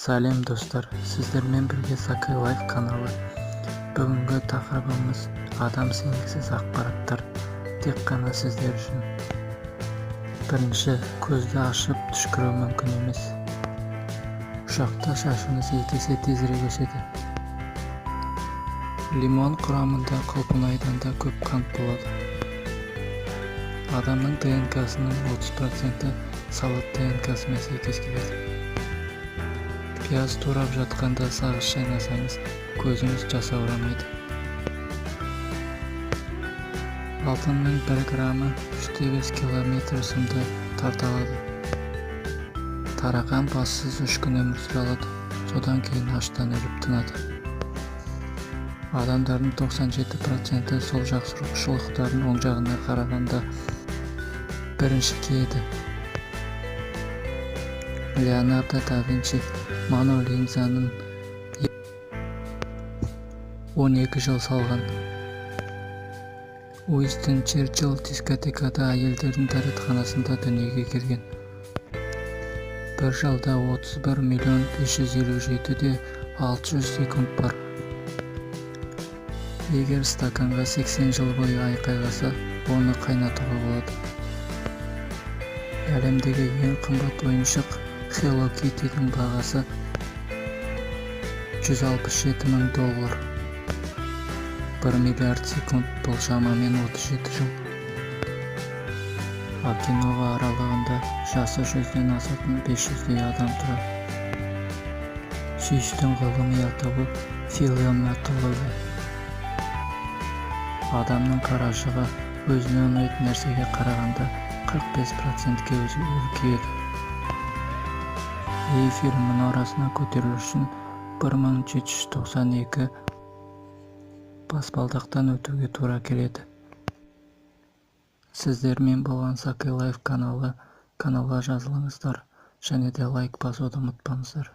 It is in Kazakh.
Сәлем, достар! Сіздермен бірге Сакай Лайф каналы. Бүгінгі тақырыбымыз: адам сенгісіз ақпараттар, тек қана сіздер үшін. Бірінші, көзді ашып түшкіру мүмкін емес. Ұшақта шашыңыз екі есе тезірек өседі. Лимон құрамында құлпынайдан да көп қант болады. Адамның ДНКсының 30%-і салат ДНКсымен сәйкес келеді. Пияз турап жатқанда сағыз шайнасаңыз, көзіңіз жасаурамайды. Алтынның 1 граммы 3,5 километр сымды тарта алады. Тарақан бассыз 3 күн өмір сүре алады, содан кейін аштан өліп тынады. Адамдардың 97%-і сол жақ шұлықтарын оң жағына қарағанда бірінші киеді. Леонардо да Винчи Мона Лизаны 12 жыл салған. Уинстон Черчилль дискотекада, әйелдердің дәретханасында дүниеге келген. Бір жылда 31 миллион 557 де 600 секунд бар. Егер стаканға 80 жыл бойы айқайласа, оны қайнатуға болады. Әлемдегі ең қымбат ойыншық Hello Kitty'дің бағасы 167 мың доллар. 1 миллиард секунд — бұл шамамен 37 жыл. Окинава аралында жасы 100-ден асатын 500-дей адам тұрады. Сүйістің ғылыми атауы — филоматология. Адамның қарашығы өзіне ұнайтын нәрсеге қарағанда 45%-ке үлкейеді. Эйфель мұнарасына көтерілу үшін 1792 баспалдақтан өтуге тура келеді. Сіздермен болған Сакай Лайф каналы. Каналға жазылыңыздар және де лайк басуды ұмытпаңыздар.